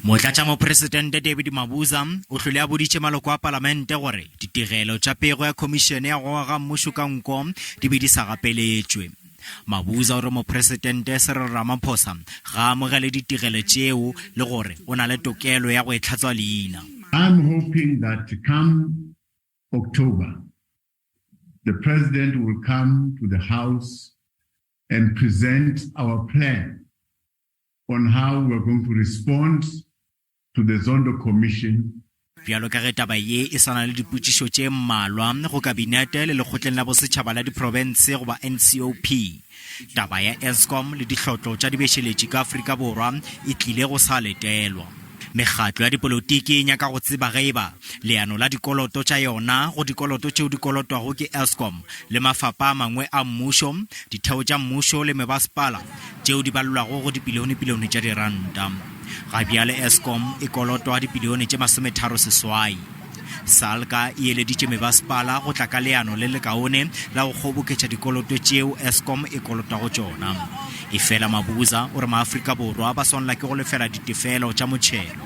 Motlatšamopresidente David Mabuza o hlwele a boditše maloko a palamente gore ditigelo tša pego ya khomišene ya go aga mmušo ka nko di be di sa gapeletšwe. Mabuza o re Mopresidente Cyril Ramaphosa ga a amogele ditigelo tšeo le gore o na le tokelo ya go e hlatswa leina. I'm hoping that come October, the President will come to the House and present our plan on how we are going to respond to the Zondo Commission. Bjalo ka ge taba ye e swana le dipotšišo tše mmalwa go Kabinete le Lekgotleng la Bosetšhaba la Diprofense goba NCOP, taba ya Eskom le dihlotlo tša dibešeletši ka Afrika Borwa e tlile go sa letelwa. Mekgatlo ya dipolotiki e nyaka go tseba ge e ba leano la dikoloto tša yona go dikoloto tšeo di kolotwago ke Eskom le mafapa a mangwe a mmušo, ditheo tša mmušo le mebasepala tšeo di balelwago go dipilionepilione tša diranta. Ga bjale Eskom e kolotwa dipilione tše 38. Salga e eleditše mebasepala go tla ka leano le lekaone la go kgoboketša dikoloto tšeo Eskom e kolotwago tšona. Efela Mabuza o re maAfrika Borwa ba swanela ke go lefela ditefelo tša motšhelo.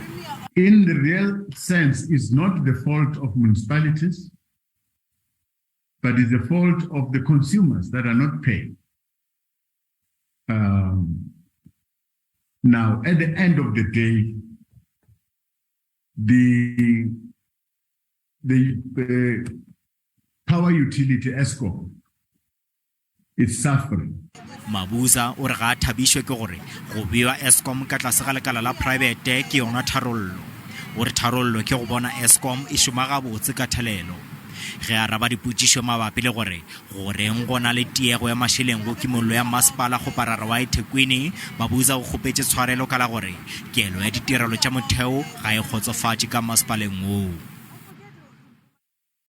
In the real sense is not the fault of municipalities but is the fault of the consumers that are not paying. Um, now, at the end of the day, the, the uh, power utility Eskom is suffering. Mabuza o re ga a thabišwe ke gore go bewa Eskom ka tlase ga lekala la praebete ke yona tharollo. O re tharollo ke go bona Eskom e šoma gabotse ka thelelo. Ge a araba dipotšišo mabapi le gore goreng go na le tiego ya mašeleng go kimollo ya mmasepala kgoparara wa eThekwini, Mabuza o kgopetše tshwarelo ka la gore kelo ya ditirelo tša motheo ga e kgotsofatše ka mmasepaleng woo.